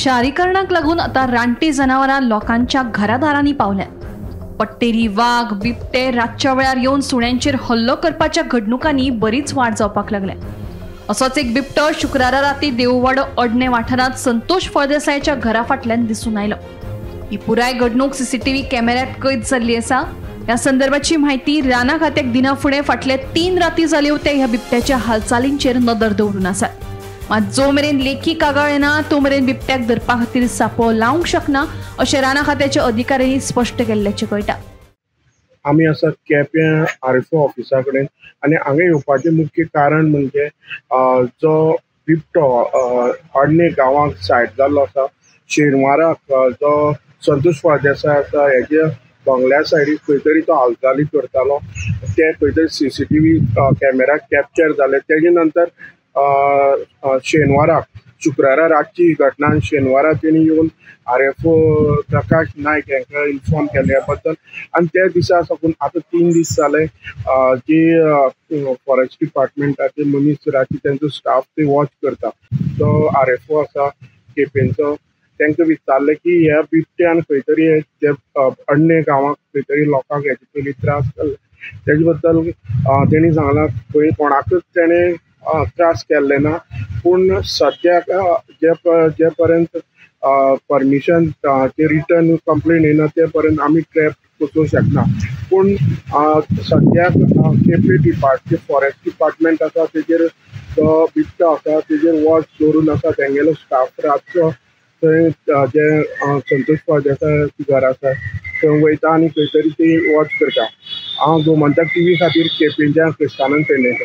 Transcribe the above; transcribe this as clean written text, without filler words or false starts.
शारीकरणाक लागून आतां रानटी जनावरां लोकांच्या घरादारांनी पावल्यात. पट्टेरी, वाग, बिबटे रातच्या वेळार येवन सुण्यांचेर हल्लो करपाच्या घडणुकांनी बरीच वाड जावपाक लागल्या. असोच एक बिबटो शुक्रारा राती देववाडो अडणे वाठारांत संतोष फळदेसायाच्या घरा फाटल्यान दिसून आयलो. ही पुराय घडणूक सीसीटीव्ही कॅमेऱ्यात कैद जाल्ली आसा. ह्या संदर्भाची म्हायती राना खात्याक दिना फुडें फाटले 3 राती जाल्यो ते ह्या बिबट्याच्या हालचालींचेर नदर दवरून आसात. मात जो मेरेन लेखी कागाळ येना तो मेरेन बिबट्याक धरपा खातीर सापळो लावंक शकना अशें राना खात्याच्या अधिकाऱ्यांनी स्पश्ट केल्ल्याचें कळटा. आमी आसा केपें आरएफओ ऑफिसा कडेन आनी हांगा येवपाचें मुख्य कारण म्हणजे जो बिबटो अडणे गांवाक सायड जाल्लो आसा, शेनवाराक जो संतोष फळदेसाय आसा हेजे बंगल्या सायडीक खंय तरी तो हालचाली करतालो, ते खंय तरी सीसीटीव्ही कॅमेरा कॅप्चर जाले. तेजे नंतर शेनवाराक शुक्रारा रातची ही घटना आनी शेनवारा तेणी येवन आरएफओ प्रकाश नायक हांकां इन्फॉर्म केल्या बद्दल आनी त्या दिसा साकून आतां 3 दीस जाले जी फॉरेस्ट डिपार्टमेंटाचे मनीस रातची तेंचो स्टाफ ते वॉच करता. तो आरएफओ आसा केपेंचो, तांकां विचारलें की ह्या बिबट्यान खंय तरी जे अडणे गांवाक खंय तरी लोकांक हेचे पयलीं त्रास जाल्ले, तेजे बद्दल तेणी सांगलां खंय कोणाकच तेणें त्रास केल्ले ना, पूण सद्याक जे पर्यंत परमिशन ते रिटर्न कंप्लेन येना ते पर्यंत आमी ट्रॅप वचूंक शकना. पूण सद्याक केपें डिपार्ट फॉरेस्ट डिपार्टमेंट आसा तेजेर जो बिबटो आसा तेजेर वॉच दवरून आसा. तेंगेलो स्टाफ रातचो थंय जे संतोष फळदेसाय घर आसा थंय वयता आनी खंय तरी ती वॉच करता. हांव गोमंतक टीव्ही खातीर केपेंच्यान क्रिस्तानंद पेडणेकर.